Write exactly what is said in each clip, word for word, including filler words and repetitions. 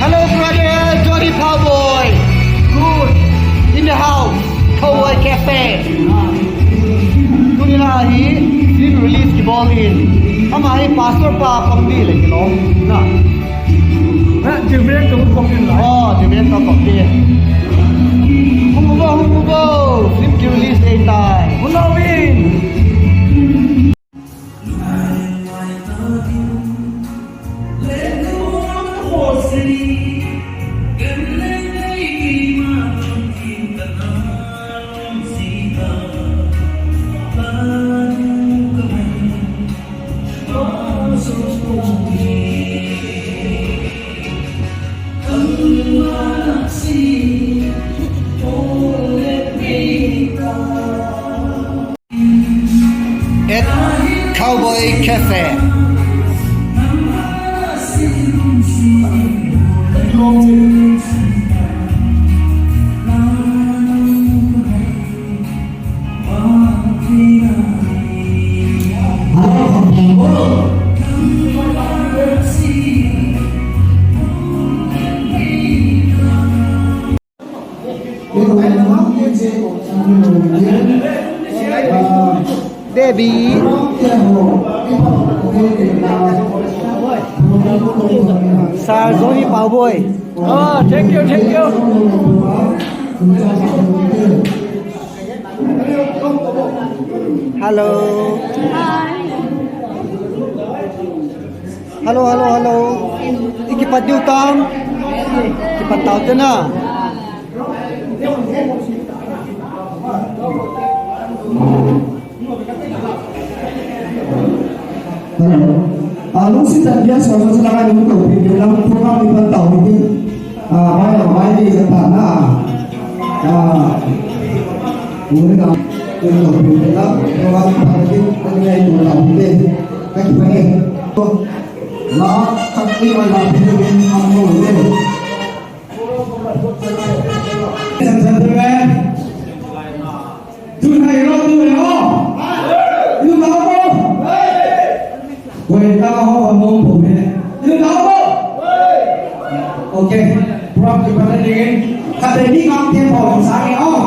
Hello, brother Johnny Cowboy. Good. In the house. Cowboy Cafe. Tuni la hi film release kibol in. Ama hi pastor pa comedy le kilom. Na. Na, Jiven ka comedy la. Oh, Jiven ka comedy. Hung uvo, hung uvo. Film ki release dei tai. Hung uvin. At Cowboy Cafe. Baby. Sir Johnny Paoboi. Oh, thank you, thank you. Hello. Hi. Hello, hello, hello. I kipat diu tam? Kipat tau te na. Hello. Ah, lungset tah in guest ho jouse langa lungto pin lang program i pan tau hite. Ah, mai la mai ni sa ta na. Ah, lungset tah in lungto pin lang program i pan tau hite. Ani ngai tu tau hite. Ka kipa e. La, tak ni mai la pin ni am lo le. Ladies and gentlemen, tonight, you know, you know, you know, we are all among them. You know, okay, program ki bata ding. Kate ni kam te pa sa ke, oh.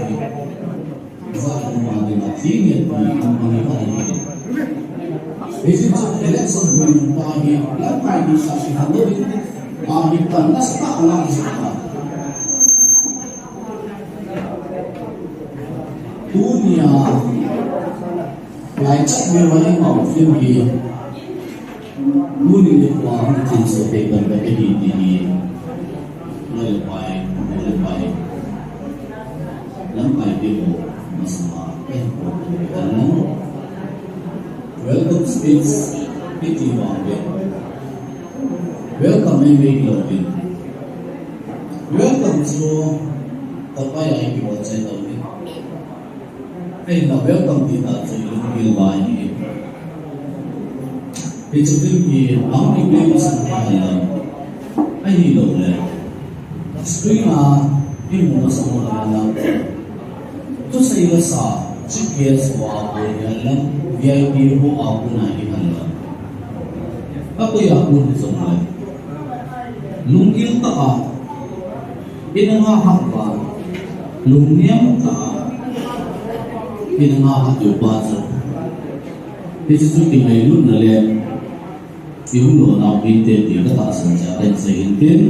hi, za ka ma de la, ti nge ti, ang ma na hi. Hiche chu election hung pa hi, lamkai ni sa si ha lo. Ahi tan nasatah a lang jing a. Tunia, lai chat mi wai mau film hi. Tuni nikho a hung chin so te kan ka hi ti hi. Lai le pai, lai le pai. Lamkai te ho, masanga, eh, ho, ho, ho. Welcome speech, iti vang ve. Welcome ei nei lo in. Welcome chu, tapai ai ki bol chai lo ni. Ei na welcome ti ta chu lunggil ba ni. Hichu film hi ang ni film sang ta hi lo. Ahilou le. Screen a i mu masang u a la. Thusei la sa, chief guest ho a kon hi hen lang, V I P ho a kon a hi hen lang. Akoi a kon hi jong le. Lunggil tah a, i na ngah hah uva, lungnem tah a, i na ngah hah diu pa chu. Hichu chu kingailutna le, i hung lou nau hinte ti ka tahsan cha ka sei in tin.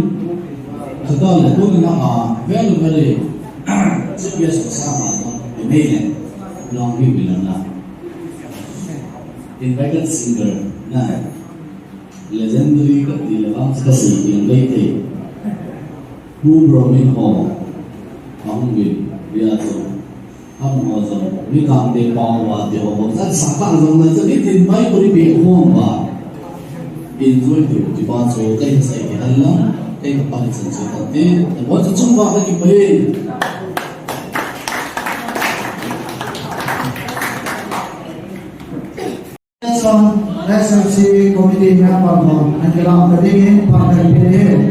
Chuti le tuni a, very, very, chief guest ho sanga jong, i nei le, long hi bilang na. Invited singer, na. Legendary ka ti le vang ka sei bilang lei te. Pu Bro Min ho, ahung vin, via chu. Ham ho jong, mi kangte pao va ti ho ho, jan sa tah jong le, chu nitin mai kuri pe khom va. Enjoy tu, ti pa chu, kei sei ti han lang, kei ka pan chan chu ka ti, ta bo chu chung va ka ki pai. Chun, S M C committee member ho, an kilam ka dingin, pan ka dingin.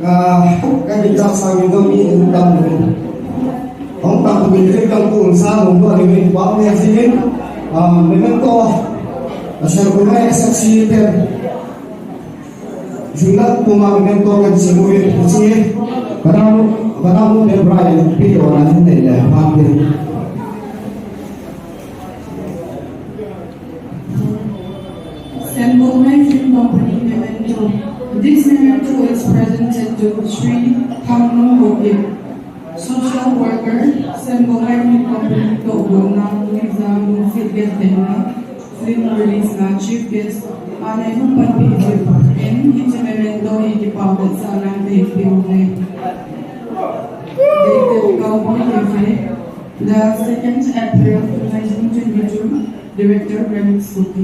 Ah, ka kicha sang in dong in tam. Hong tam in thil tam kum sa hong do in pa ne sin. Ah, memento. Asal ko S M C ten. Jinglah puma memento kan semua itu. Padahal, padahal dia berani pi orang lain dia. Paham dia? Saint Bartholomew's Film Company memento. This memento is presented to Shri Thangno Bokip, social worker, Saint Bartholomew's Film Company, Tohgon, Nungui Zam, Nungsit Gentehna, film release na chief guest, a neihung panpi jing in, hiche memento hi kipa vetsahnan kahin pe uve. Dated Cowboy Cafe, the second April two thousand twenty-two, Director Remix Kuki.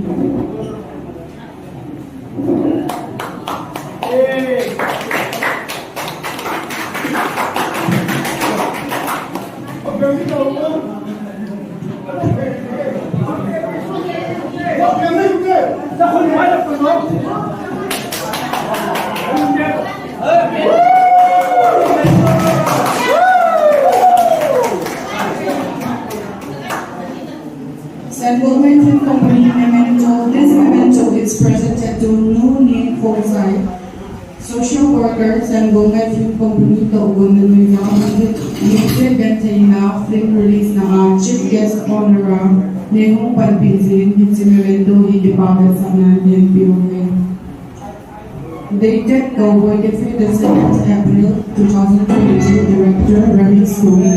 Saint Bartholomew's Film Company memento. This memento is presented to Nu Ning Khongzai, social worker, Saint Bartholomew's Film Company, Tohgon, Nungui Zam, Nungsit Gentehna, film release na a chief guest honorer, neihung panpi jing in, hiche memento hi kipa vetsahnan kahin pe uve. Dated Cowboy Cafe, the second April two thousand twenty-two, director Remix Kuki.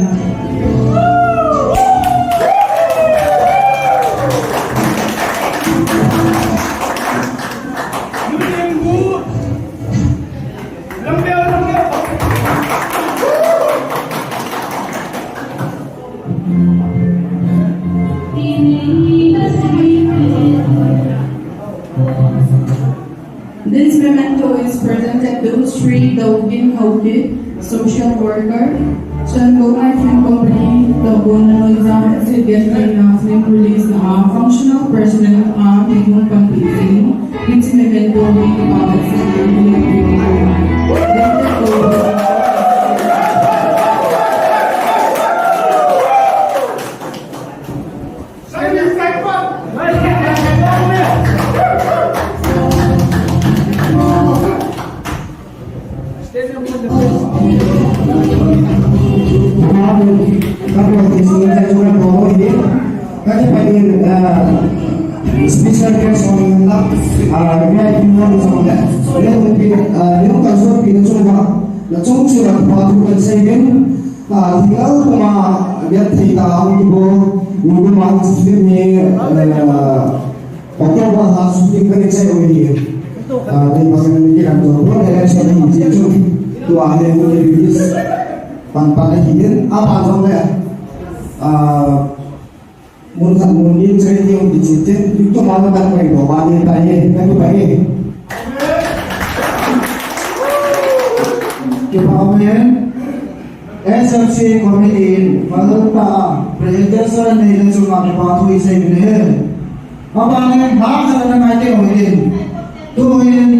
This memento is presented to Shri Dauvin Haokip, social worker, Saint Bartholomew's Film Company, Tohgon, Nungui Zam, Nungsit Gentehna, film release na a functional personnel a neihung panpi jing in, hiche memento hi kipa vetsahnan kahin pe uve. Special Thank you so much. Ah, V I P one jong le, le, ah, le, ka so pi na chung ba, na chung chu na pa tu kan sei gen. Ah, thilal kuma get thei ta ang tu bo, ni kuma ang system ni, ah, October ha shooting ka ni chai oi ni. Ah, dei bang ni ki lam to, bo election ni ji chu. Tua le ni release pan pan hi den, a pa jong le. Ah, Mun khat mun ni chai ti ong ti chi tin, tu ma ma kan pai do ba ni ta ye, kan tu pai ye. Kipa amen. S F C committee in, Father pa, presentation nei le chunga kipa thu i sei ni. Apa ni, ha sa na mai te ho in. Tu in,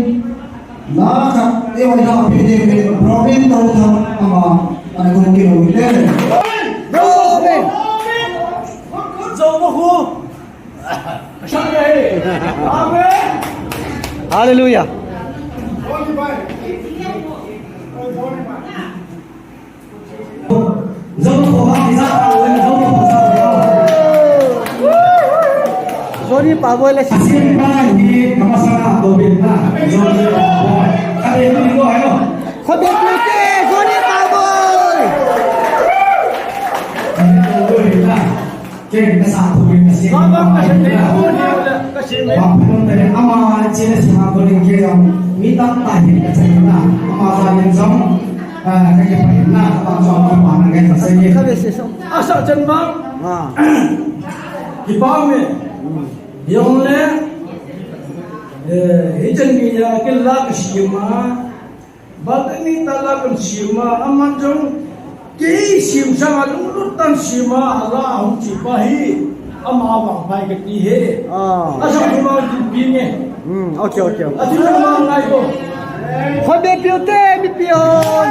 La khat, e oi la pe de pe, Robin to tha, ama, ana ko ke oi le. Amen. Amen. Hallelujah. Johnny Paboi le. Asim ba hi kamasanga to bin na. Johnny Paboi. Kade ni ko ayo. Khobe pute Johnny Paboi. Ken ka sa thu ka sim. Ka ba ka sim. Ka sim. Ba pun te ama chile sa ko ni ke jong. Mi ta ta hi ka chai na. Ama sa ni jong. Ah, ka ke pa na. Ka ba jong ka pa na ka sa ni. Ka be se so. Asa chen ma. Ah. Kipa me. Jong le. Eh, hi chen mi ya ke la ka sim ma. Balteni tala kan sima, aman jong kei sim sanga lunglut tan sima, ala hung chi pa hi, ama vang pai ka ti he. Ah. Asa kuma ti pi nge. Hmm, okay, okay, okay. Ati na ma ngai ko. Khobe piu te, mi pi hon.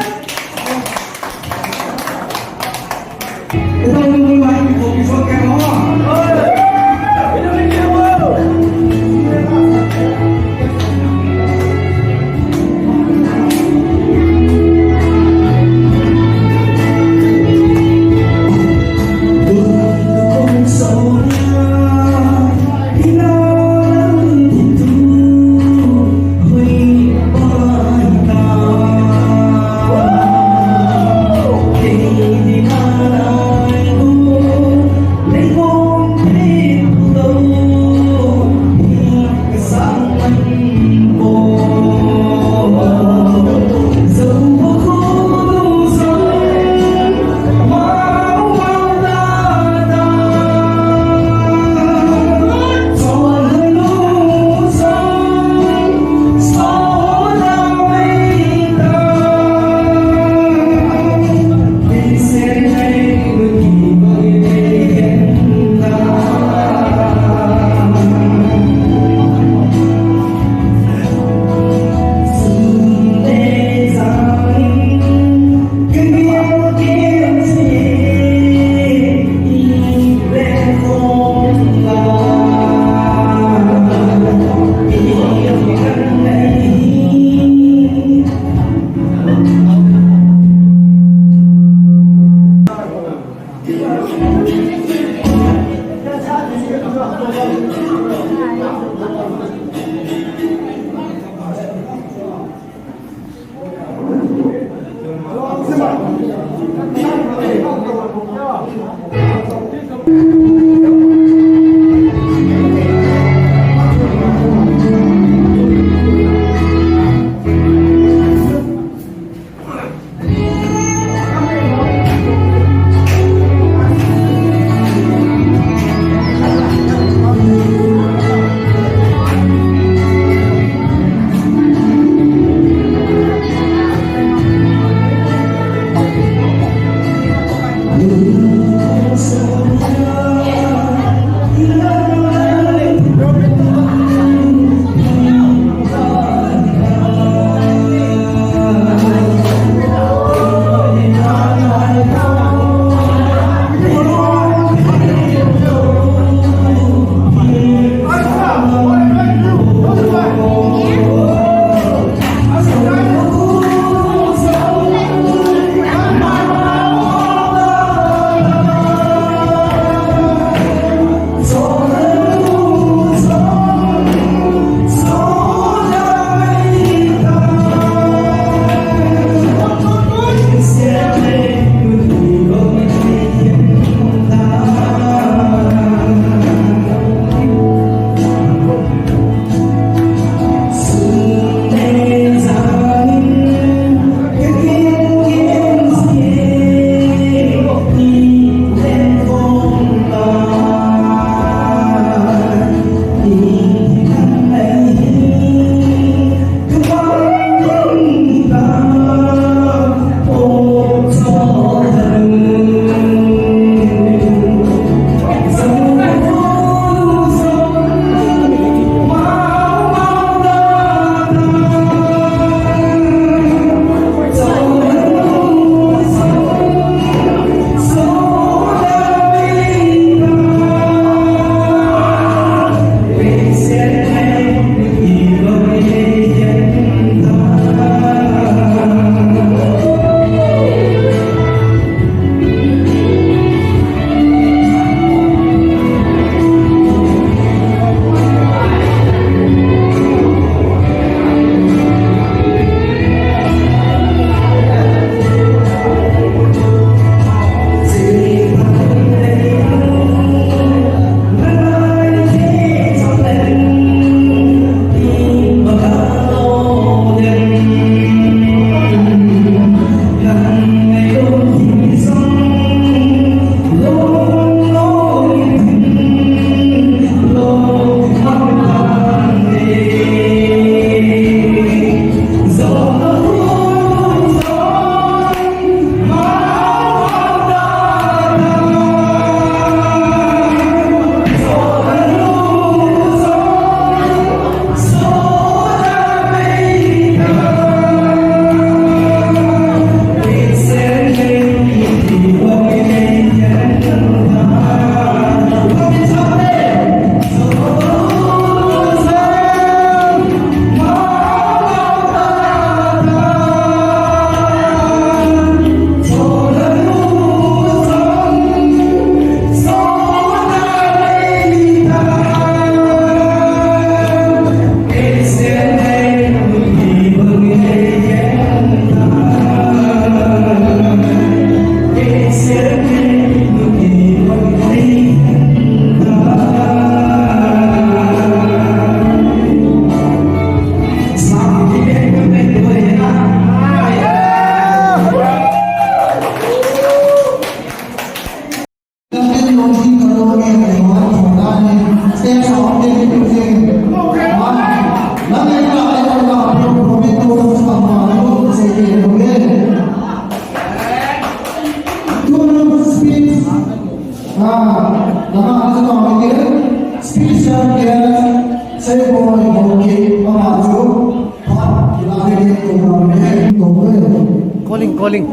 Calling, calling.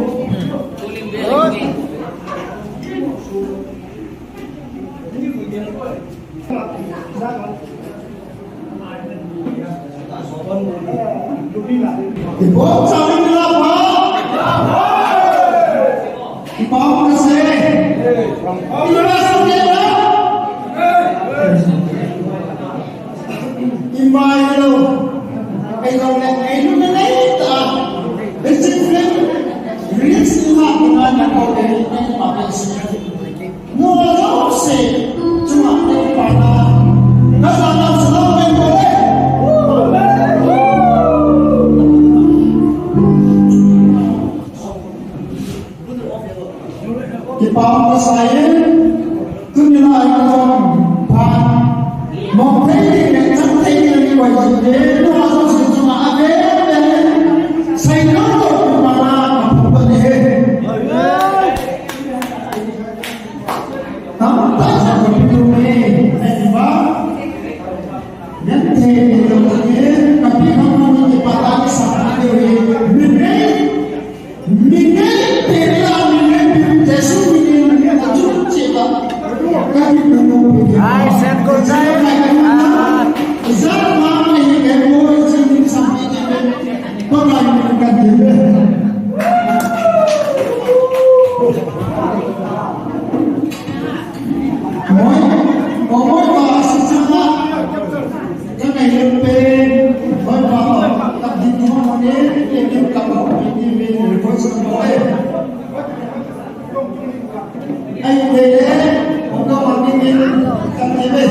Ibon sa amin nila pa. Ibon kasi. Ibon sa amin nila. Imai lo. Ai lo le, ai lo le, ai ta. Basic friend. Risk ma kuna na ko le, ai pa basic. Kipah um kasai, tuni lai ka jong phan mong thei ding le chang thei ding le koi jing le, nungah jouse chunga ave ave le, sai lo lo kipana ka phung ka ni he. Tamtah jong ka pi ding e, ahi ba? Nang thei ni lo ni, ka pi ka mo ni kipah tah ni sa ni ni, ni ni, ni ni, te la ni ni, te su ni ni, ni ni, ta chu che ba. Ka pi ka mo ni. Ai, sen ko sai. Ah. Za ma ni ke mo ni sa ni sa ni ni. Ba ma ni ka ni. Moi, moi, moi, pa, sisama. Kami yang pe, moi, pa, tak di rumah ni, yang kita mau ini, ini, moi, semua. Ai, pe, orang kami ni, kami ni.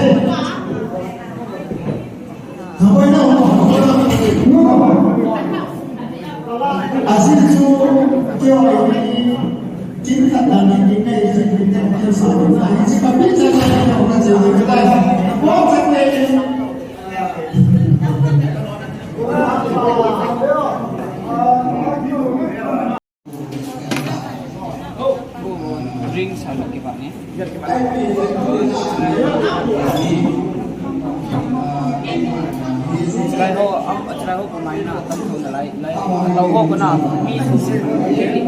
Ajin chu, kio ai, kin khat dan ni, kin nei, kin nei, kin sa na, ajin chu kapi cha cha ni, ka che ni ka lai. Ko cha ni. Ring sa lo kibang eh. Chulai ho, am, chulai ho ko mai na, tam ko na lai, lai. Tau ho ko na, mi, mi, mi.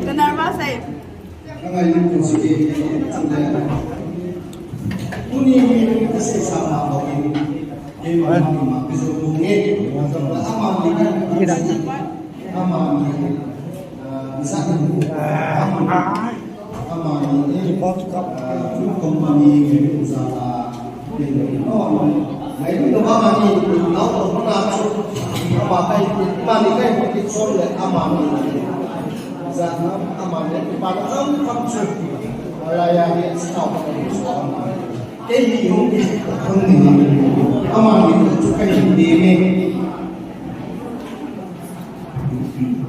Ka nervous eh. Amani, ah, food company, ah, mai ni to ba mani, nau to na chu, ba kai, mani kai, ki chon le amani. Za na amani, ba na kam kam chu. Ala ya ni sa ko. Kei hi hung ki khang ni, amani chu kai ni me.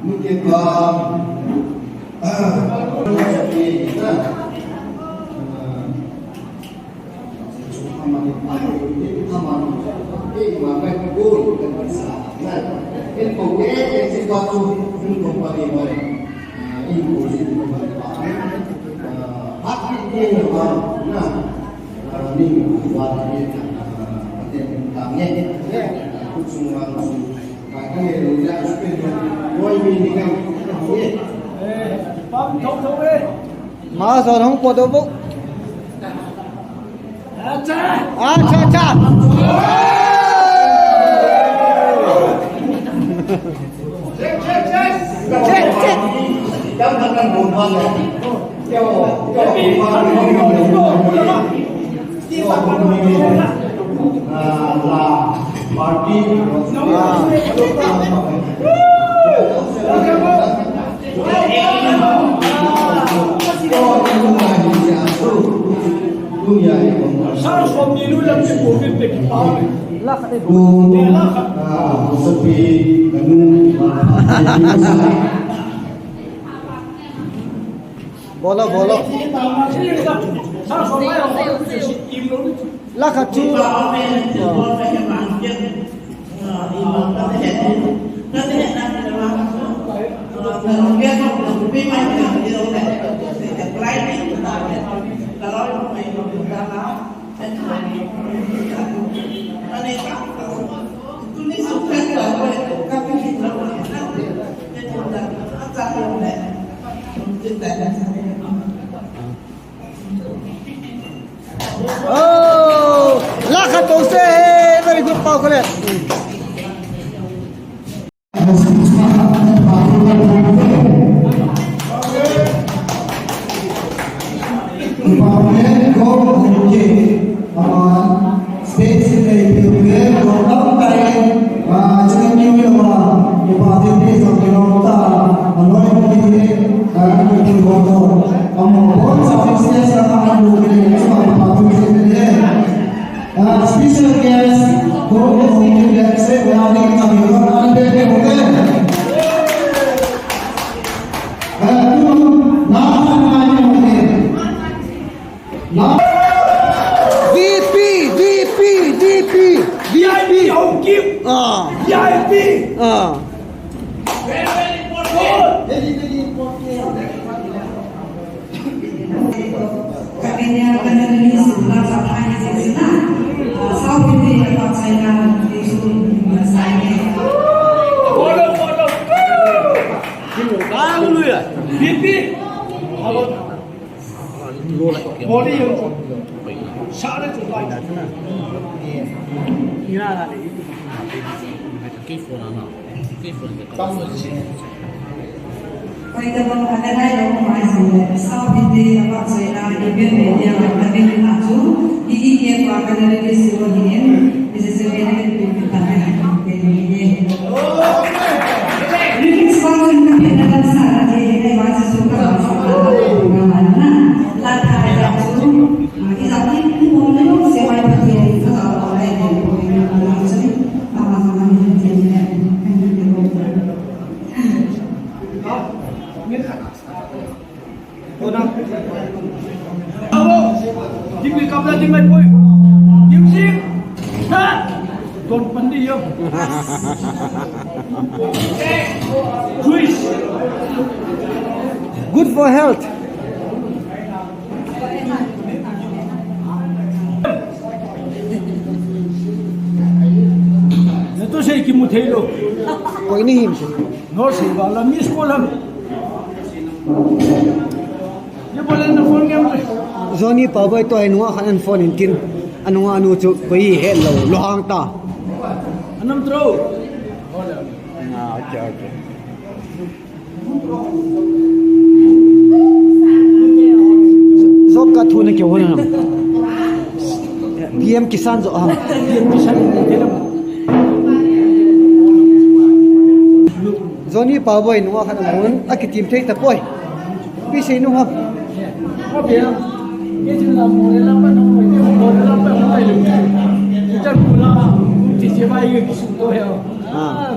Nuke pa, ah, amani, amani, Ma son hung po do bu. Acha, acha. Check, check. Bolo, bolo. Lakha chu. Oh, lakha to se, very good, Pau Kole. Special guest, Doctor Hongkit Lekse, Wahling Amirot, Albert Hotel. VP, VP, VP, VP. VIP Hongkit. Ah. VIP. Ah. Very, very important. Very, very important. Hallelujah. Hoitobang a nangai lou mai jong le, South India a pachai na, Indian media, na media na chu, D D K pa ka na release ho hi in, this is a very big thing. Remix pa chu na pe na dan sa na je, na ba sa su ka ba sa na, na na, la tha ya chu, ah, ki za ki, ki mo ne lo se mai pa ke, ka za pa lai ke, ko ni na na sa ni, ta ma sa na ni ke ne, ni ke ko. Bravo! Ding ni kapla ding mai poi. Music! Start! Don Pandi yo. Juice. Good for health. Nato sei kimu thei lou. Koi ni him. Nor sei ba la miss call ham. Ye bol na phone game. Johnny Paboi toh nungah khat in phone in tin. Anungah nu chu koi hi helou. Lo hang ta. Anam tro. Ah, okay, okay. Job card thu na kihon ham? P M Kisan joh ham? P M Kisan. Johnny Paboi nungah khat ahung, akitim thei tapoi. Ipi sei nom ham? Ah.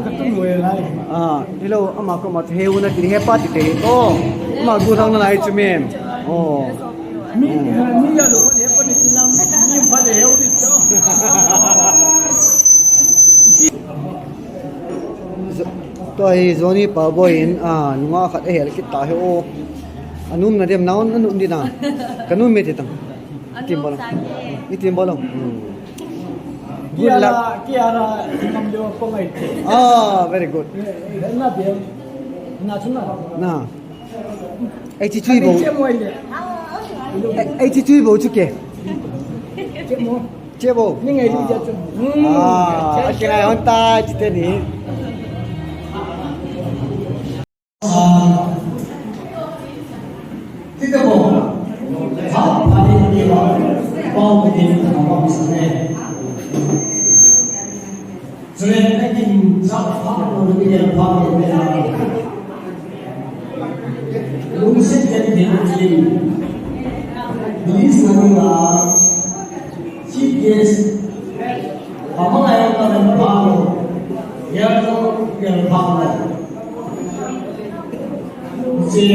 Ah, hello, ama koma chu heu na ti, hepa ti te. Oh, ama gu thang na lai chu mem. Oh. Mi, mi ya lo ko hepa ni ti lam, mi pa le heu ni to. Tua hi Johnny Paboi in, ah, nungah khat ahel kit ta hi o. Anum na dem naon anum di na. Kanum me ti tang. Itim bol. Itim bol. Hmm. Good luck. Kiara, Kiara, ngam leo ko ngai. Ah, very good. Eh, eh, na bia. Na chu na. Na. Ei chi chui bo. Che mo ile. Ei, ei chi chui bo chu ke. Che mo. Che bo. Ni ngai di ja chu. Ah, che ngai hon ta chi te ni. Tita ko, ha, ha, ni, ni, ba, ba, ni, ni, ba, ba, ni, ni. Sule, na kin, sa, ha, ko, ni, ni, ba, ni, ni, ni. Lungset ken ken kin. Please, na, ni, ba. Chief guest, amang ayang ka men palo, yar to yar palo. Si,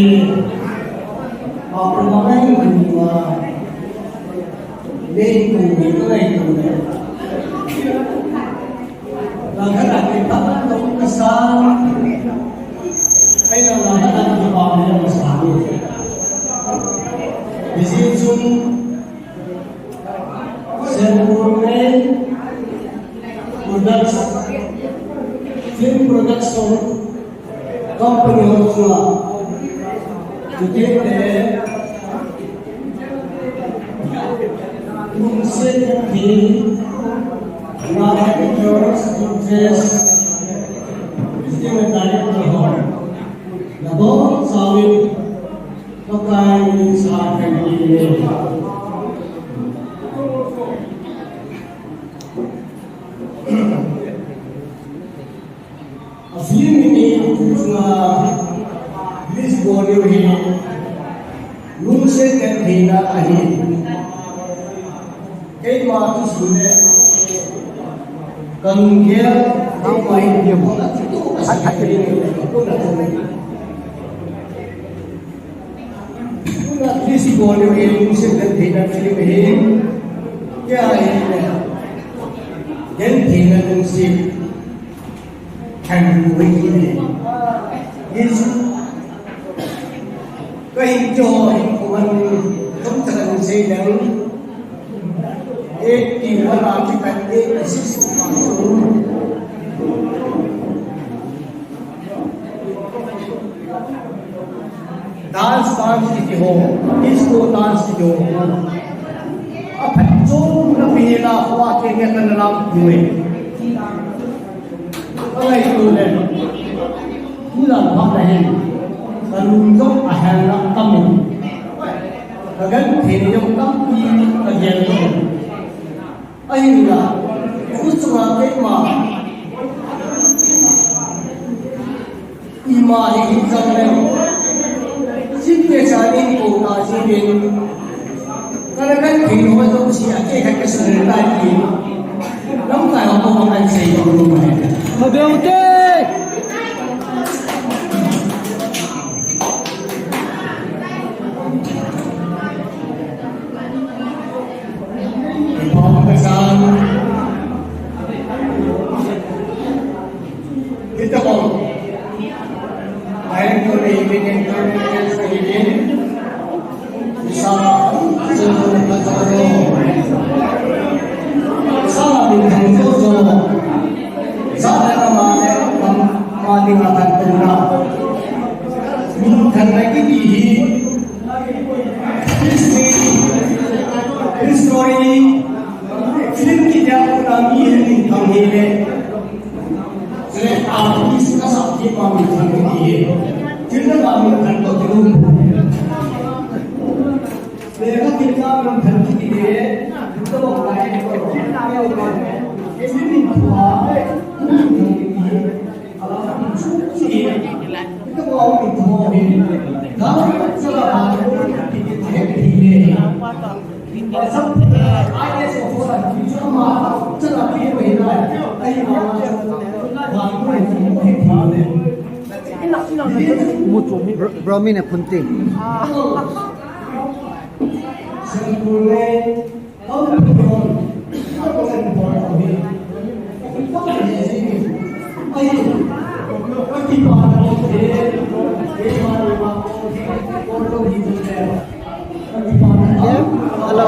Nei kong ni ka ngai kong ni. Langkhat a kipah na ka sa. Ahi na langkhat a kipah na ka sa. Hiche chun Sempur Nei Production, Film Production Company ho chunga, chuteng le Lungset Gentheina, Directors Interest, Business Director ho, nabon chauvin Pakai min in sa kahin peh e. A film hi tuchunga release bol diu hi Lungset Gentheina ahi. Keima thusim le kalunggel, keima hi Tuna Christ bol diu hi Lungset Gentheina film hi. Kei a hi gentheina lungset thangu hi ne. Yesu ka hin cho hin kuman tum thakan sei dang. Eighty one a kipat eighty six. Dance, dance kiti ho, disco dance kiti ho. Aphat chom na pehla, khua kenge kana lam pui. Alai tu le. Tuna phat na hin. Kalung jong ahel na kamu. Kagenthei jong tampi kagel jong. Ahinla, tuchunga keima, ima hi hijong le, simple cha in ko ta jing in, kana genthei ho jong si a kei khat kasun le tai ti, lamkai ho ko kan sei ko lu mai. Mabeu te! Minthang na kiti hi history, history, film kiti a kona mi hi minthang hi le. Chule artist kasah kiti pa minthang kiti hi. Film a minthang to ti um. Lekha kiti a minthang kiti hi. Film a minthang kiti hi. Bro, bro, mi ne phun ting. Hello.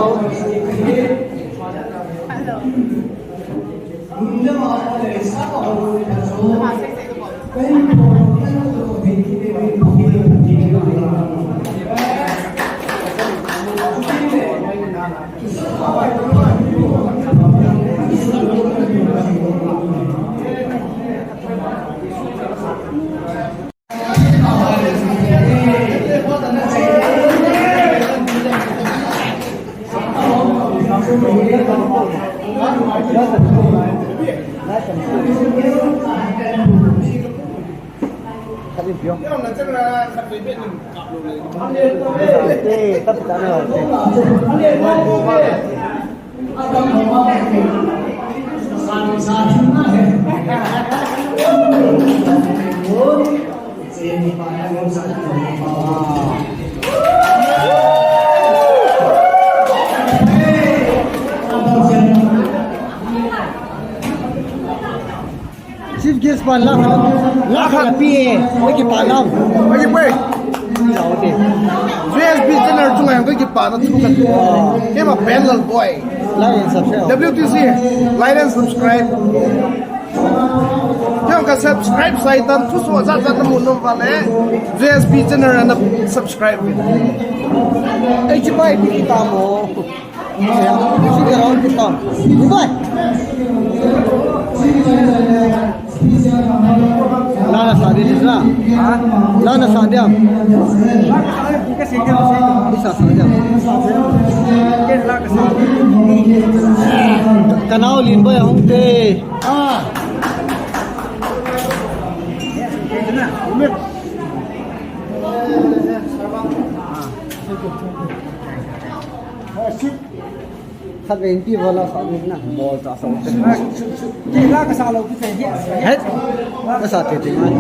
Yes, pan la. La kha pi e. Oi ki pa nam. Oi ki pai. Ui la o te. J S B channel chunga jong kei kipana thu kathi. Keima pen Lalboi. Like and subscribe. W T C, like and subscribe. Jong ka subscribe sah tan, thusoh jat jat namu nom uva le J S B channel ana subscribe uvin. Ei, chibai pi kita mo. Chibai. La nasa dia, Tisla. Ha? La nasa dia. Nasa dia. Ka nao Linboi ahung te. Ah. Khatvei in pi vala sa ni na, bol ta sa. Kei la ka sa lou pi te hi. He? Ka sa te te ngai.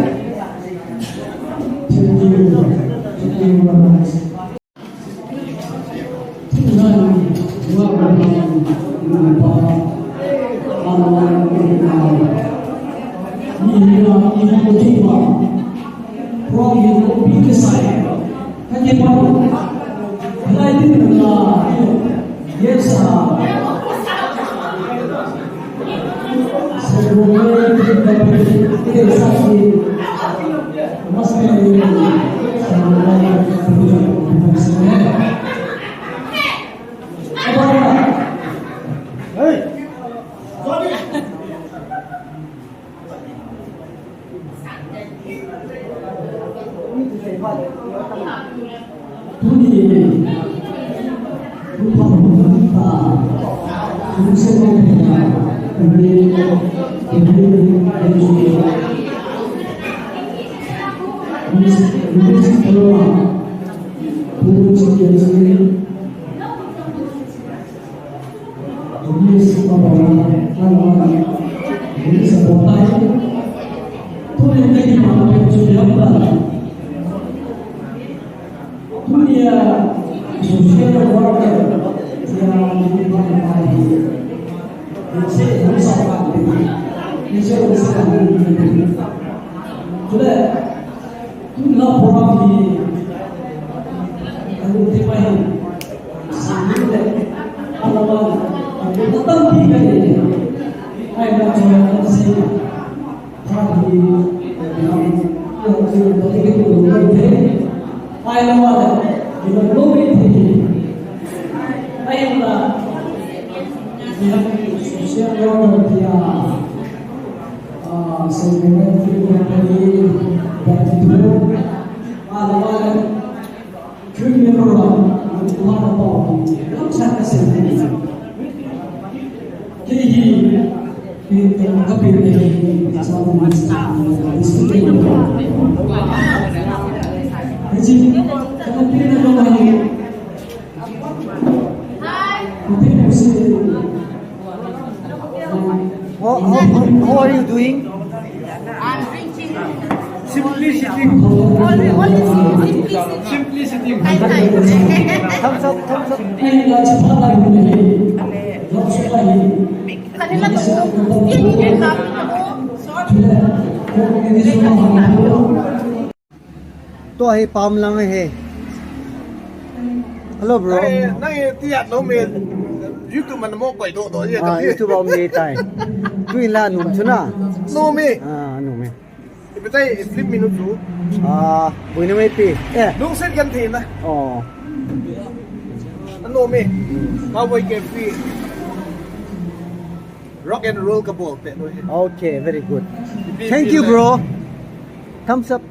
Tuna program hi, anu te pai, sangin le, alawan, anu tampi ka le, ai na chona na si, ha hi, anu, anu, anu, anu, anu, ai na wa, anu, anu, anu, ai na, anu, social worker dia. How, how, how, how are you doing? I'm drinking. Simply sitting. Only, only simply sitting. Simply sitting. Thumbs up, thumbs up. Tua hi pam lang ahi. Hello, bro. Nang, nang tiat nom e. YouTube man mo koi do do e. Ah, YouTube om ni tai. Tu in la nom chu na. Nom e. Ah, nom e. Ipi tai film minu chu. Ah, buina mai pi. Eh. Nung sen kan thei na. Oh. Nom e. Cowboy Cafe. Rock and roll ka bol pe no e. Okay, very good. Ipi thank you, bro. Thumbs up.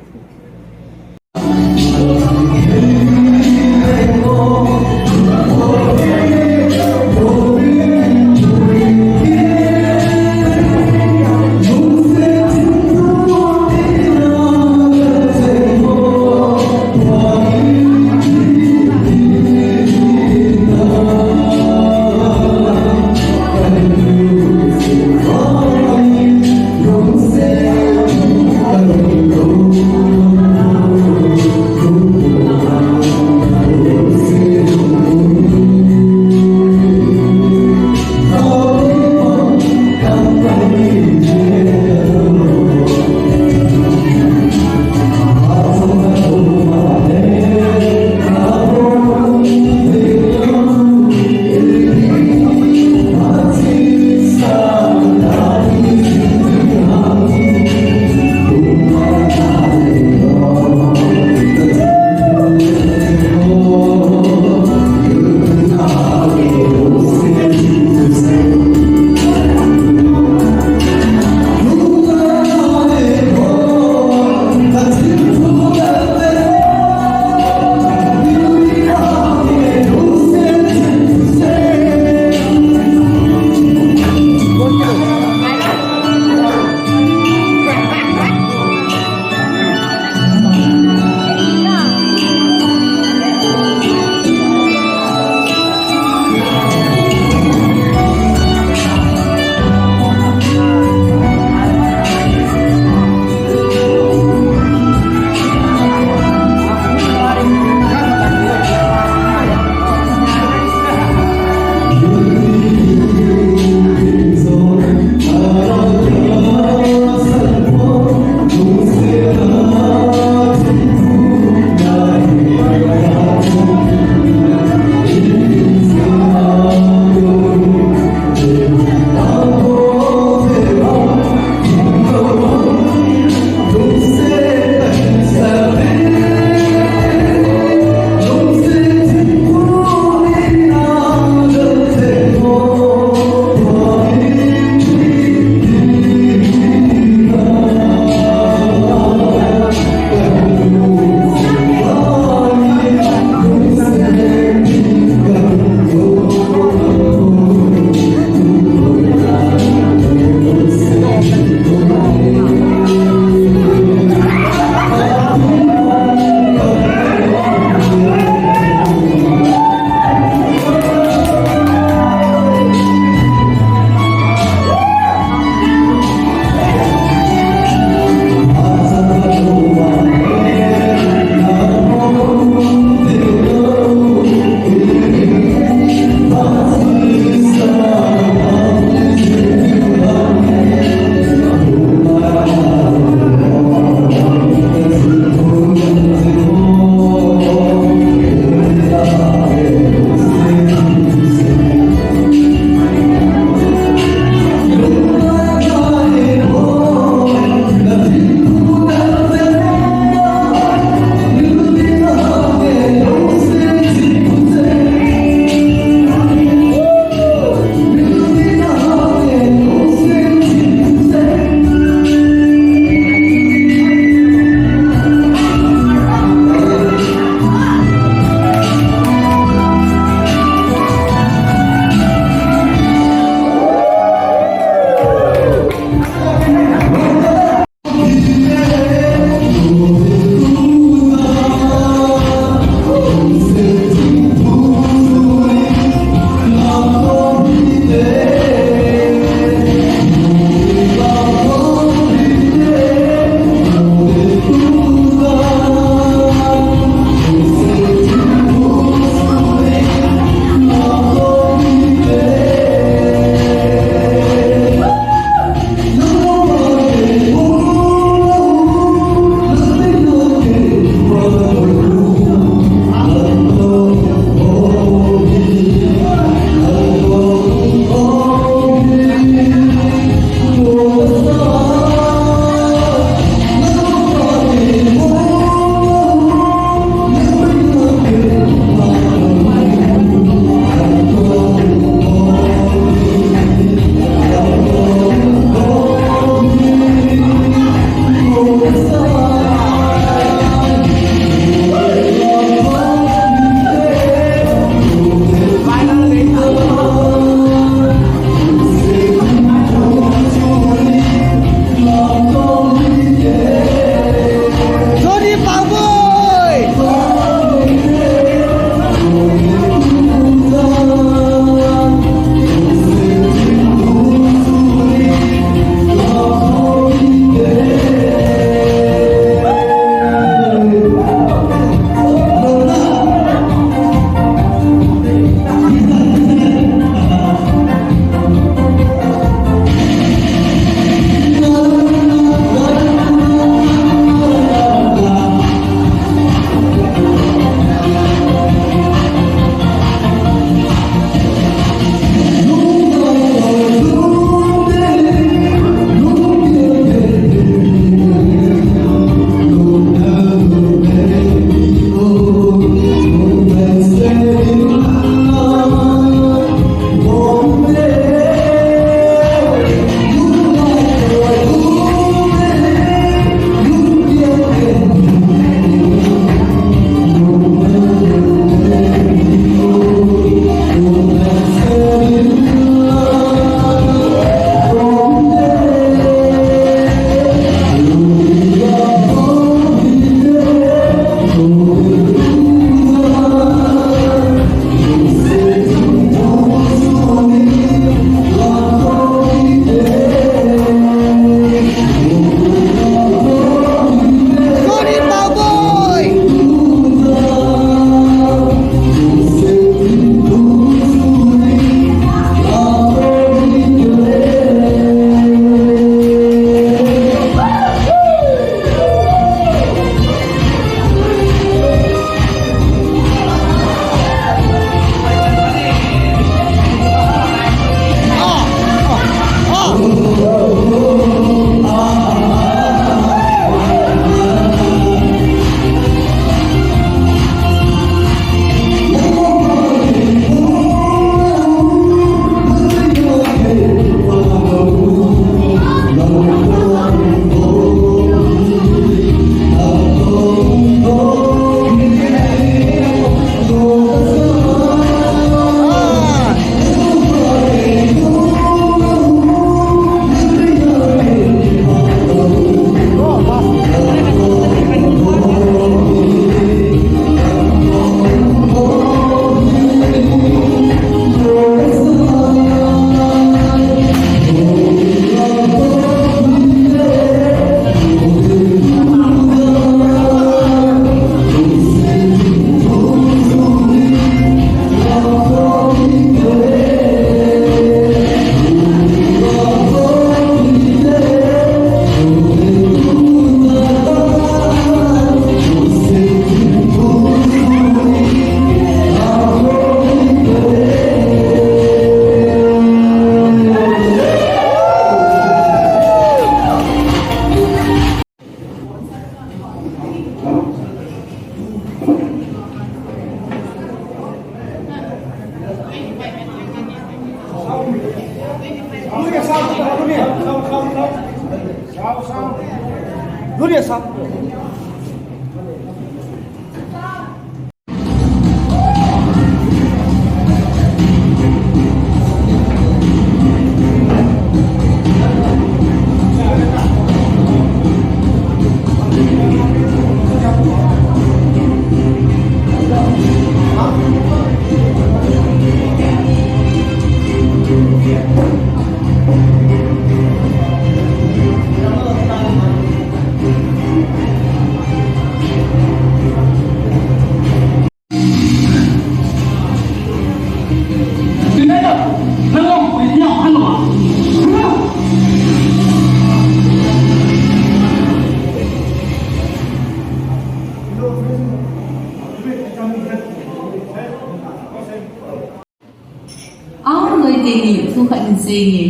Aw, loi teni, thu khat in sei nge.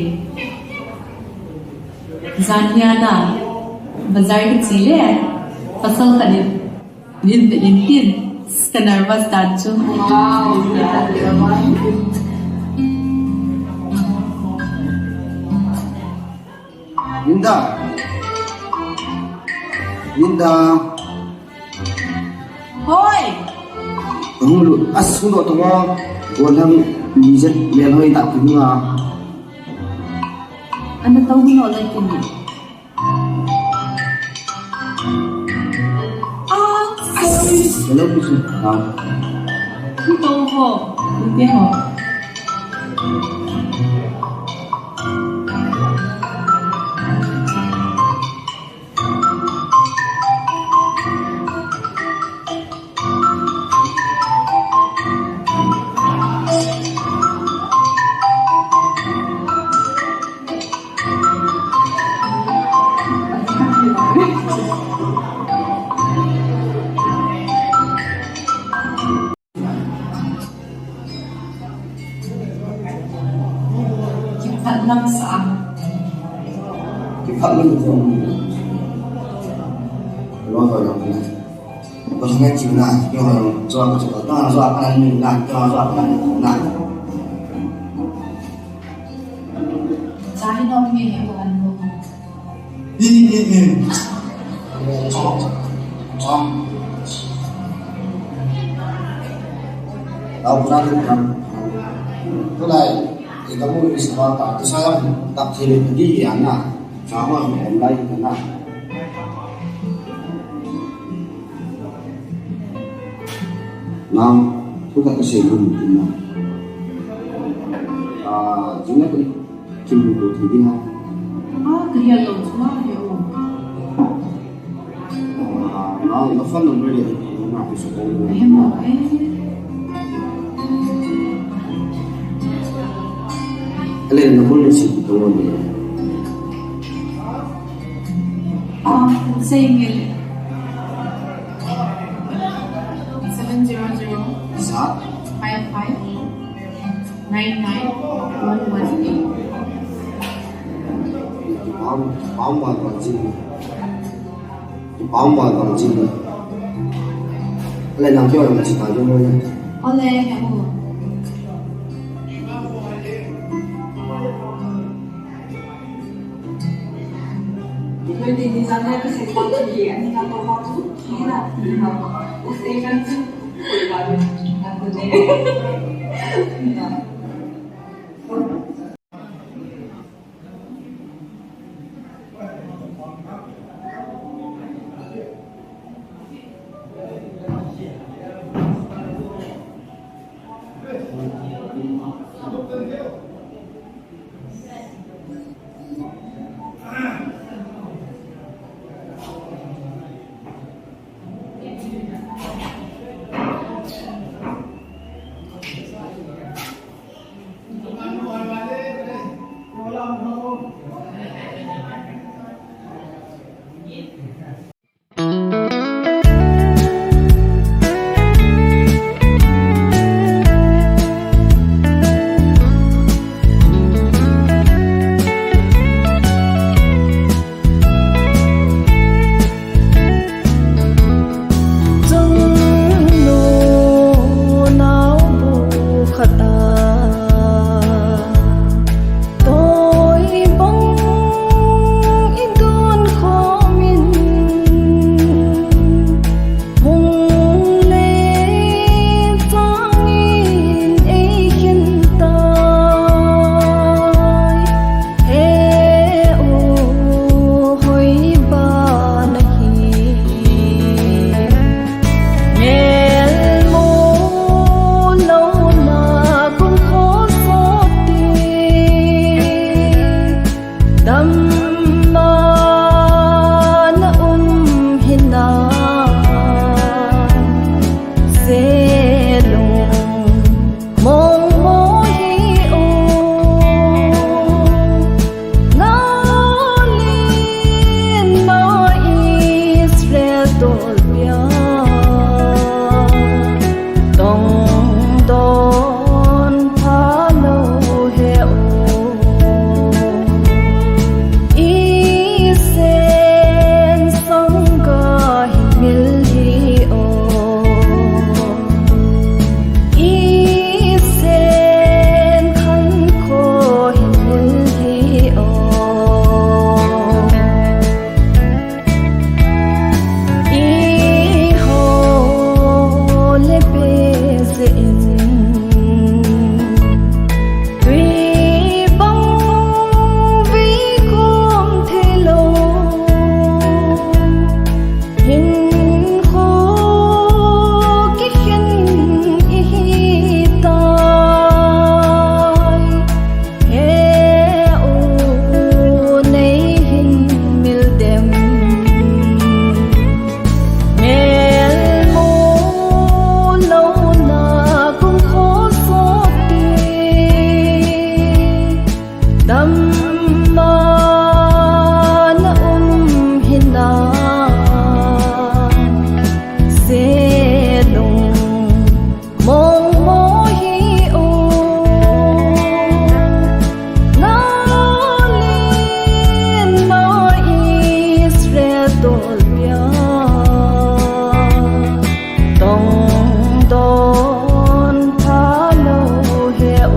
Jan hi a na, bazar kache le, pasal khat in, nin pe in tin, ka nervous dan chu. Wow. Linda. Linda. Hoi. Hung lu, as hung doh tonga. Gollhang, ni jet, mel hoi ta ki hung a. Ana tau hung lo lai kin ni. Ah, sorry. Hello, Kusu. Ah. Hung tau ho. Hung te ho. Kiphat lam sa. Kiphat lam sa. Lo lo lo. Lo ngai chi na, lo lo. Zo ka zo ta, zo ka na ni na, zo ka na ni na. Sa hi no mi ni ko an lo. Ni, ni, ni. Chom. Chom. Tao pura tu kan. Tu lai, ita mu ri sa ta, tu sa yang tak thili di ya na. Sama ni om lai na. Nang, tu ka kasi mu ni na. Ah, jina ko. Kim ko ti di ha. Ah, kaya lo, ma, yo. Ah, na, na phone number le, na, ko so ko. Ahem, okay. Ale, na phone le si ko ni. Ah, sei nge le. Seven zero zero. Isa. Five five. Nine nine one one eight. Kipam, kipam ba ba jin. Kipam ba ba jin. Ala nang kyo na si ta yo mo. Ole, ya mo. Damna um hinam, selung mong mo hi o. Nalenna Israel tolpia, tong don pha lou he o.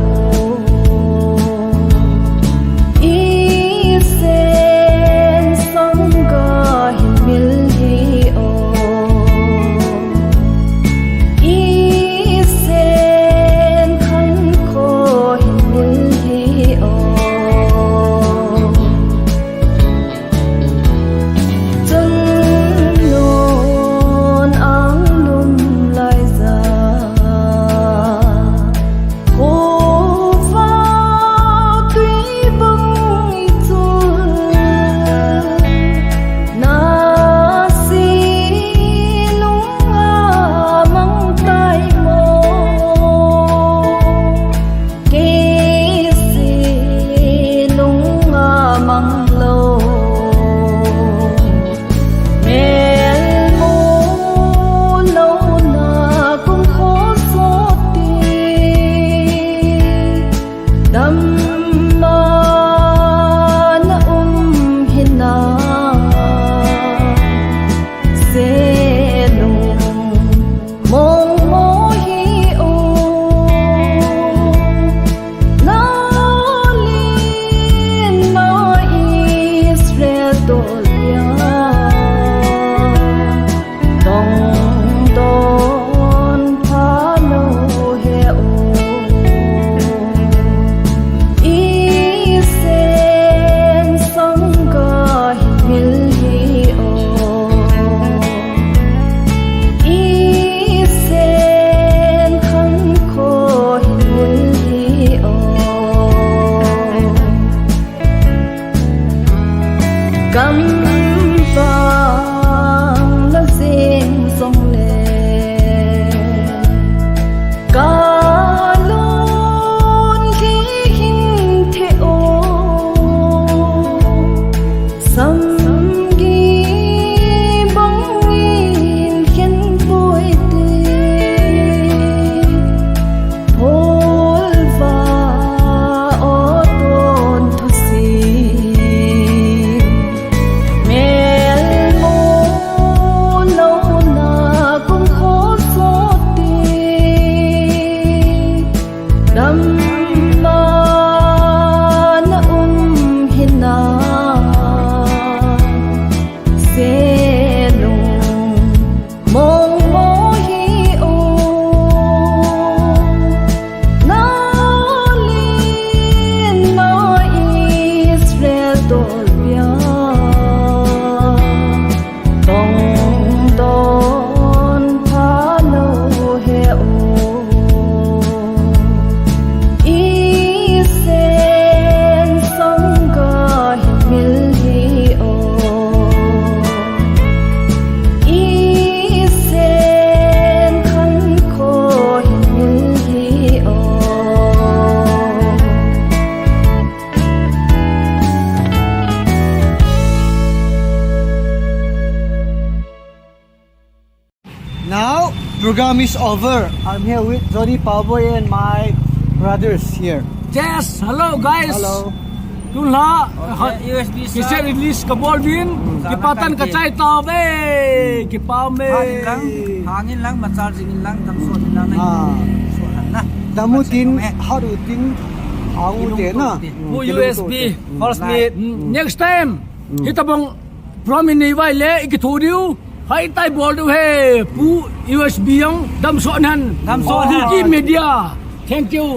Isen sangga hin mil hi o. Isen khankho hin mil hi o. Chun nun ang lum lai ja, khuva tui bang i chu, na selung a mang tai mo. Kei selung a mang lou, mel mu louna kum kho sot ti, damna um hinam, selung mong mo hi o. Nalenna Israel tolpia, tong don pha lou he o. Isen sangga hin mil hi o. Isen khankho hin mil hi o. Gam vang la jeng jong le, ka lon lhi hin the o. Samgi bangin khen poi te, pholva o ton thusim, mel mu louna kum kho sot ti. Damna um hinam, selung mong mo hi o. Nalenna Israel tolpia, tong don pha lou he o. Isen sangga hin mil hi o. Isen khankho hin mil hi o. Now, program is over. I'm here with Johnny Powerboy and my brothers here. Yes, hello guys. Hello. Tun la, okay, ha, U S B cassette release kabol uvin, hmm, kipah tah in kachai tauve, kipah e. Hangin lang, hangin lang, machal jingin lang, damsot in lang, ah, so han na. Damu tin, haru tin, au te na. Pu U S B, hmm, first meet. Hmm. Next time, hmm, hitabang program in nei uva ahile, i kitho diu, haitai bol diu ahi, Pu U S B jong, damsot in han. Damsot in han. Kuki Media. Thank you.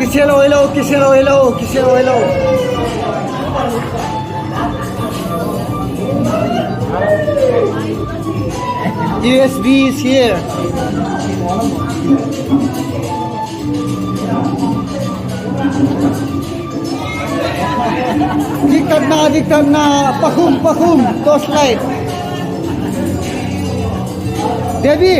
Kisel oilo, kisel oilo, kisel oilo. U S B is here. Diktatna, diktatna, pakhum, pakhum, torchlight. Devi.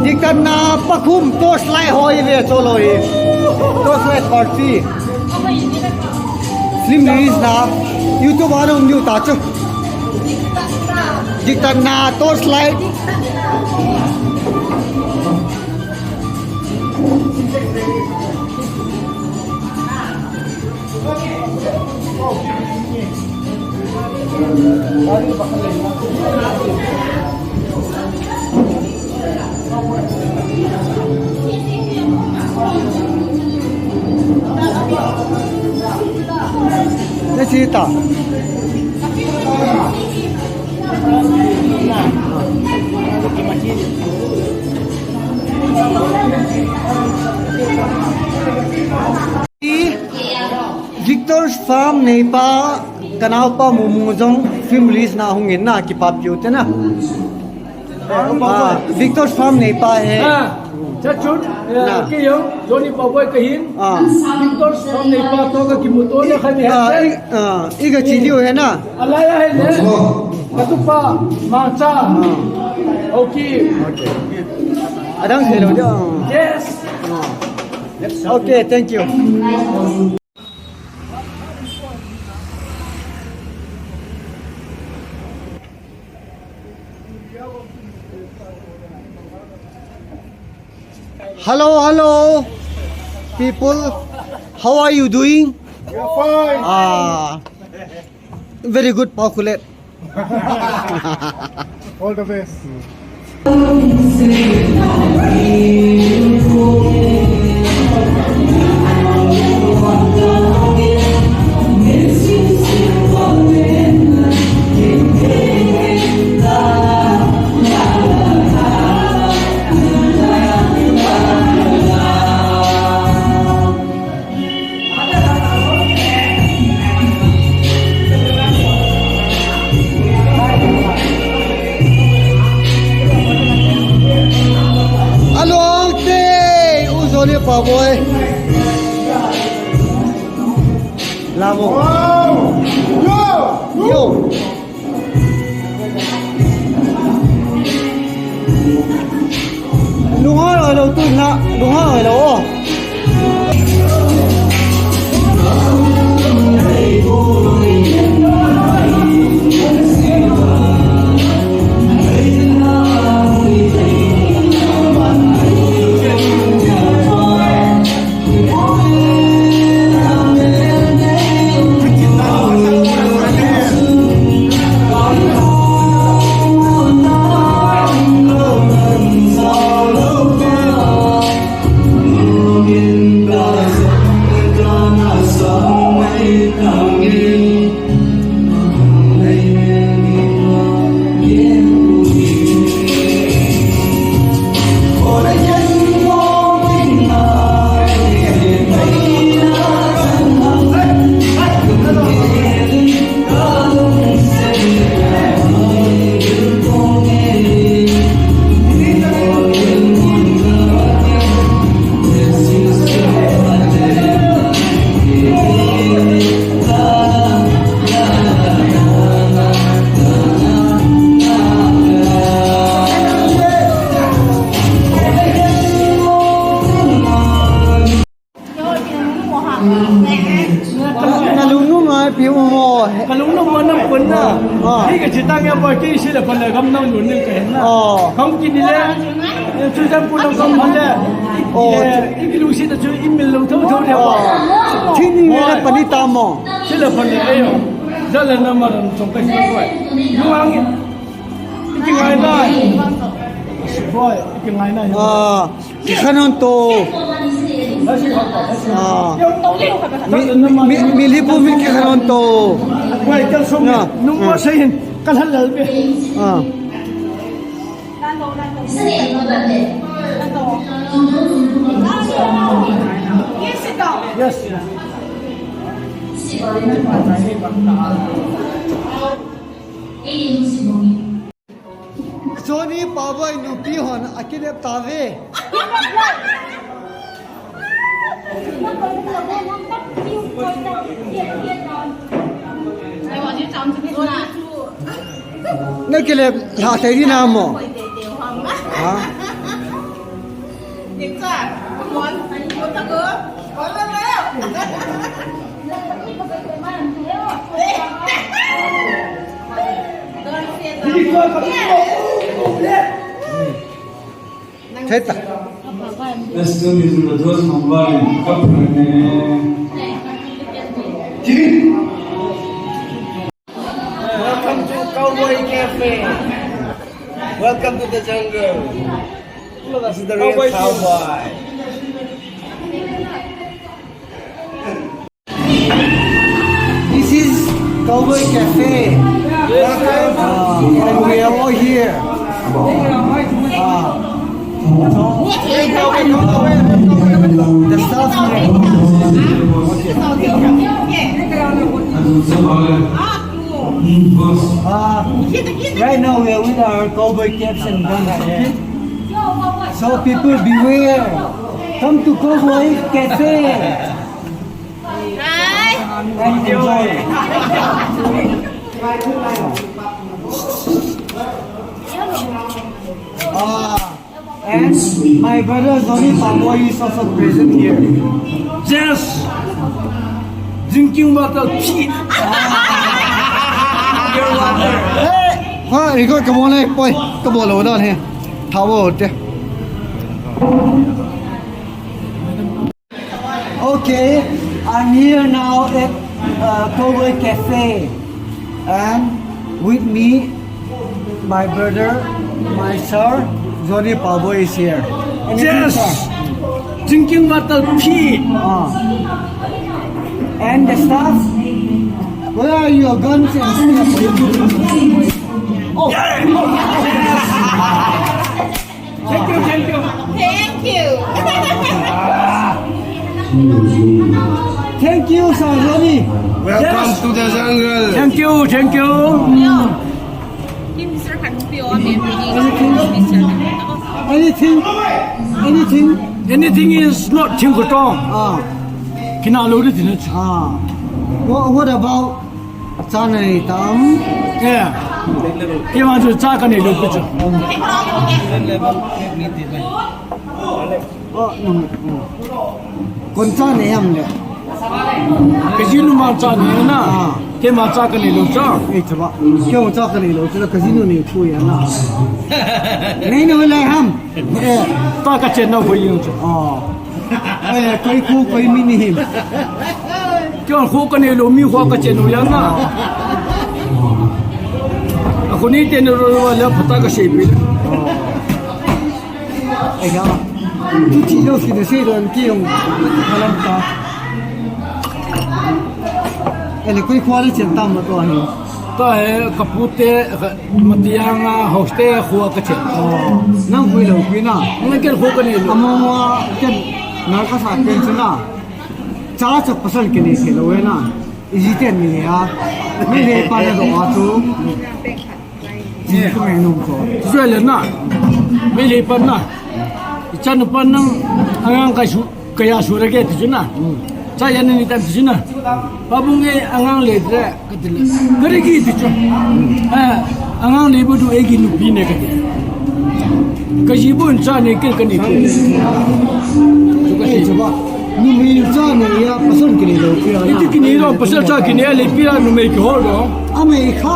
Diktatna pakhum torchlight hoi ve cholo hi. Torchlight party. Film release na YouTube a nung niu ta chu. Diktatna torchlight. Let's see it. Victor's Farm neipa, kanaopa Mumu jong film release na hung in na kipa piu te na. Ah, Victor's Farm neipa he. Ah, cha chun, eh, na. Kei jong, Johnny Paboi kahin. Ah. Victor's Farm neipa toh kakimuto na khat ni he. Ah, i, ah, i kachi diu he na. Alai a hile. Katupa, Mangcha. Ah. Okay. Okay. Adang hello diu. Yes. Ah. Okay, thank you. Hello, hello, people. How are you doing? We are fine. Ah, very good, Paokhulet. All the best. Along te, u Johnny Paboi. Lamo. Yo! Yo! Lunghang oilo tuna, lunghang oilo. Na, na lungnung ngai pi u mo. Ka lungnung mo nam kun na. Ah. Hi ka chitang ya boy ki si la pala gam nang lun ning ka hin na. Oh. Kam ki ni le. Chu jam pu nang kam pha le. Oh. Ki lu si ta chu i mil lo tho tho le. Oh. Thi ni le na pani ta mo. Si la pala ayo. Jala na ma ram chong ka si ko. Yu ang. Ki ngai na. Boy, kingai na. Ah, kikhen un to. Ah. Mi, mi, mi lipu mi kikhen un to. Boy, kal sum. Ah. Nung mo sayin, kal halal be. Ah. Yes. Johnny Paboi nupi hon akinep tave. Nakilep lha thei di na mo? Ha? Theta. Let's do this with those combined. Welcome to Cowboy Cafe. Welcome to the jungle. This is the real cowboy. This is Cowboy Cafe. Uh, and we are all here. Uh, so, the staff here. Okay. Uh, right now we are with our cowboy caps and guns, okay? So people beware. Come to Cowboy Cafe. Hi. And enjoy. Ah, and my brother Johnny Paboi is also present here. Yes. Drinking water, pee. Your water. Hey. Ha, iko kamo na poi. Kamo lo dan he. Thawo te. Okay, I'm here now at uh, Cowboy Cafe, and with me, my brother, my sir, Johnny Paboi is here. Anything, yes, sir? Drinking water, pee. Ah. And the staff, where are your guns and stuff? Oh. Thank you, thank you. Thank you. Thank you, sir Johnny. Welcome to the jungle. Thank you, thank you. Anything? Anything? Anything? Anything is not thing at all. Ah. Kina lo di din. Ah. What, what about Cha nei tam? Eh. Keima chu cha kanei lou pi chu. Oh, no, no. Kon cha nei ham le? Kajinu ma cha nei na. Ah. Keima cha kanei lou cha. Eh, cha ba. Kei cha kanei lou cha, kajinu nei chu ya na. Nei no le ham. Eh. Ta kachen nau koi jeng chu. Oh. Eh, koi khu, koi mi ni him. Kei khu kanei lou, mi khu kachen u ya na. A khu ni te ni ro ro le phata kasei pi. Ai ya. Tu chi lo si de sei lo ki yong. Halam ta. Ele koi khu le chen tam ma to hi. Ta he kapu te, Matiang a house te khua kachen. Oh, nang hui lou pi na. Nang ken khu kanei lou. Amo mo ken na kasa ken chu na. Cha cha pasal kinei thei lou e na. Iji ten ni a. Mi le pa le do a chu. Ji ku me nung ko. Chu le na. Mi le pa na. Ichan pa nang angang ka su. Kaya sura ke tichu na. Cha yan ni tam tichu na. Pabung e angang le tre katile. Kare ki tichu. Eh, angang le bu du e ki nupi ne kati. Kaji bu cha ne ke kani. Chu kasi. Numei cha ne ya pasal kinei lou pi a. Iti kinei lou pasal cha kinei le pi a numei ki ho lou. Amei kha.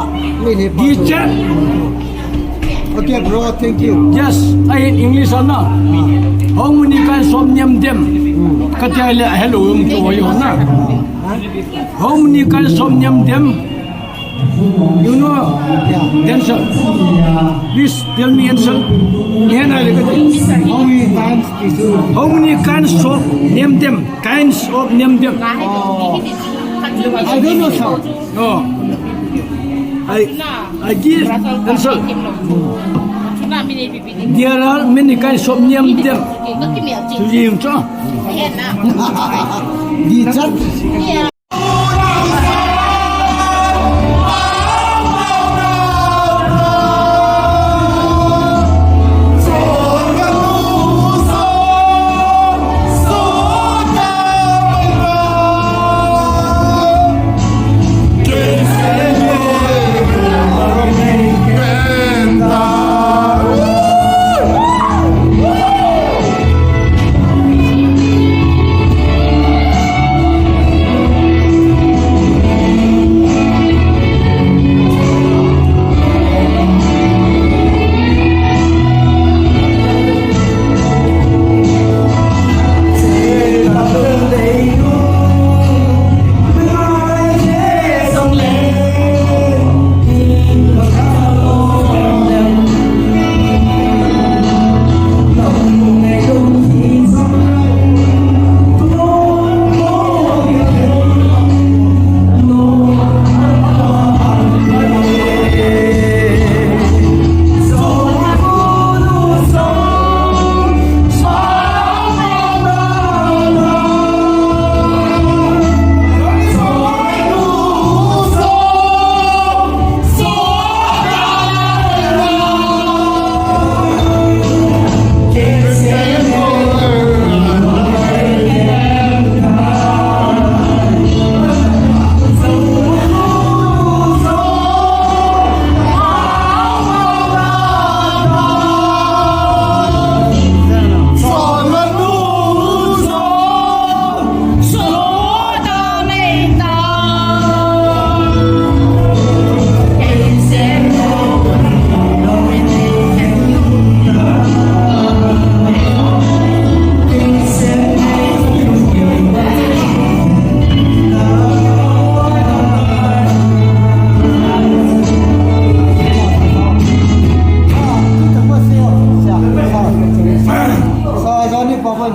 Di che. Okay, bro, thank you. Yes, I in English, Anna. How many kinds of niam dem? Kati le hello, um, to yo na. How many kinds of niam dem? You know, Denzel? Please tell me, Denzel. How many kinds of name them? Kinds of name them. Oh. I don't know, sir. No. I, I give Denzel. There are many kinds of name them. To him, so. Di chat.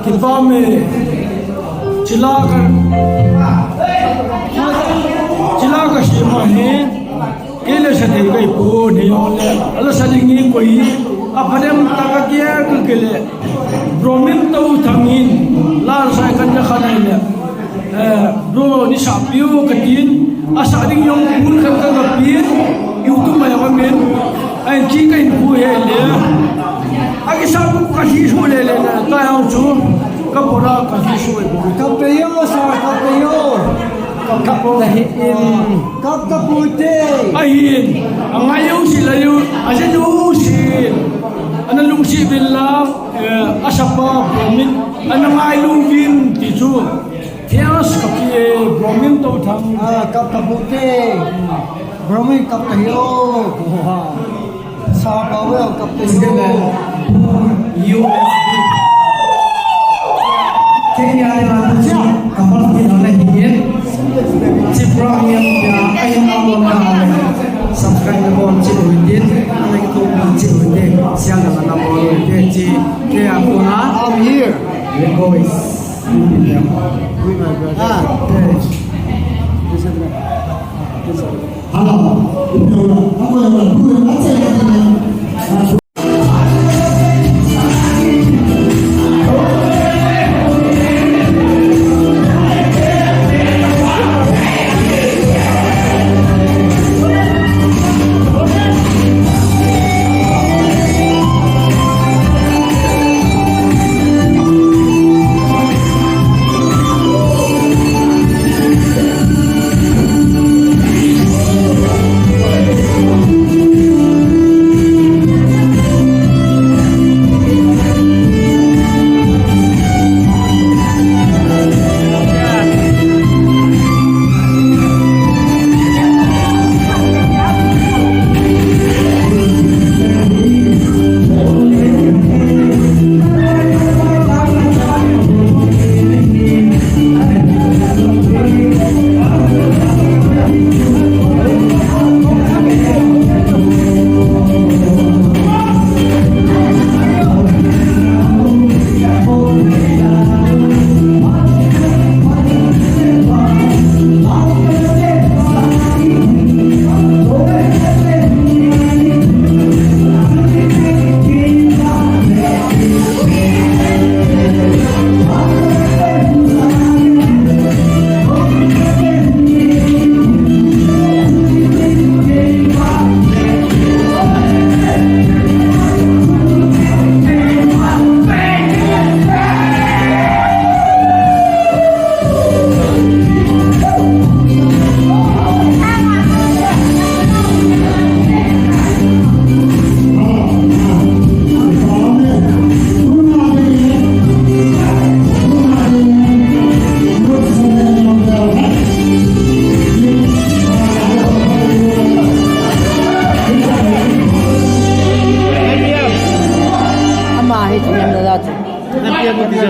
Kipah me. Chila ka, chila ka sima hi, kei le sa ding kei pu ni yong le, ala sa ding ni koi, a padem ta ka kia ka ke le, Bromin to thangin, la sa kan ka khanai le, eh, bro ni sa piu ka tin, a sa ding yong pun kan ka ka pin, YouTube mai ka min, ai chi ka in pu he le, a ki sa pu ka hi su le le le, ta yong chu, ka pura ka hi su e pu. Kap te yo, sa, kap te yo. Kap ta hi in. Kap ta pu te. Ahin, a ngai yo si la yo, a se yo si. Ana lungsi bin la, eh, a sa pa, Bromin, ana ngai lung bin ti chu. Thanks ka pi e, Bromin to thang. Ah, kap ta pu te. Bromin kap ta hi o. Wow. Sa pa we kap ta hi o. U S B. Kenya le na tu ka pa ni na le hi. Chipra ni ya ai na mo na. Subscribe na mo chi u din. Like to chi u din. Share na na mo u din. Chi ke a ko na. I'm here. Boys. Ah. Hello.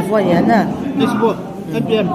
Voi ya na. This boat, M P M.